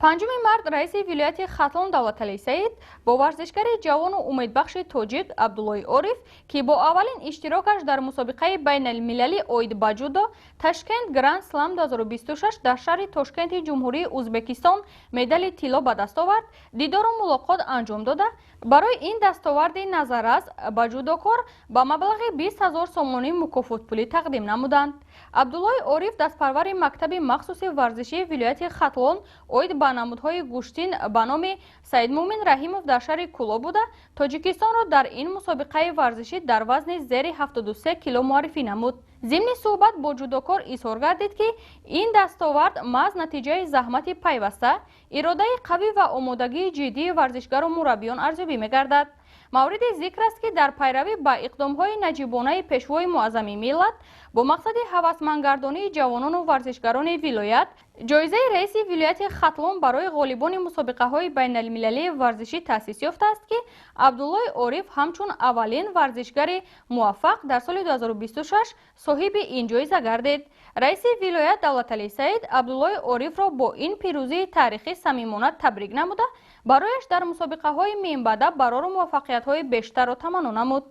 5 март раиси вилояти Хатлон Давлаталӣ Саид бо варзишгари ҷавону умедбахши тоҷик Абдуллои Ориф, ки бо аввалин иштирокаш дар мусобиқаи байналмилалӣ оид ба ҷудо «Ташкент Гранд Слам 2026» дар шаҳри Тошкенти Ҷумҳурии Узбекистон медали тилло ба даст овард, дидору мулоқот анҷом дода, барои ин дастоварди назаррас ба ҷудокор ба маблағи 20 000 сомонӣ мукофотпулӣ тақдим намуданд. Абдуллои Ориф дастпарвари мактаби махсуси варзишии вилояти Хатлон оид ба намудҳои гӯштин ба номи Саидмуъмин Раҳимов дар шаҳри Кӯлоб буда, Тоҷикистонро дар ин мусобиқаи варзишӣ дар вазни зери 73 кило муаррифӣ намуд. Зимни суҳбат бо ҷудокор изҳор гардид, ки ин дастовард маҳз натиҷаи заҳмати пайваста, иродаи қавӣ ва омодагии ҷиддии варзишгару мураббиён арзёбӣ мегардад. Мавриди зикр аст, ки дар пайравӣ ба иқдомҳои наҷибонаи Пешвои муаззами миллат бо мақсади ҳавасмандгардонии ҷавонону варзишгарони вилоят, ҷоизаи раиси вилояти Хатлон барои ғолибони мусобиқаҳои байналмилалии варзишӣ таъсис ёфтааст, ки Абдуллои Ориф ҳамчун аввалин варзишгари муваффақ дар соли 2026 соҳиби ин ҷоиза гардид. Раиси вилоят Давлаталӣ Саид Абдуллои Орифро бо ин пирӯзии таърихӣ самимона табрик намуда, барояш дар мусобиқаҳои минбаъда барору муваффақиятҳои бештарро таманно намуд.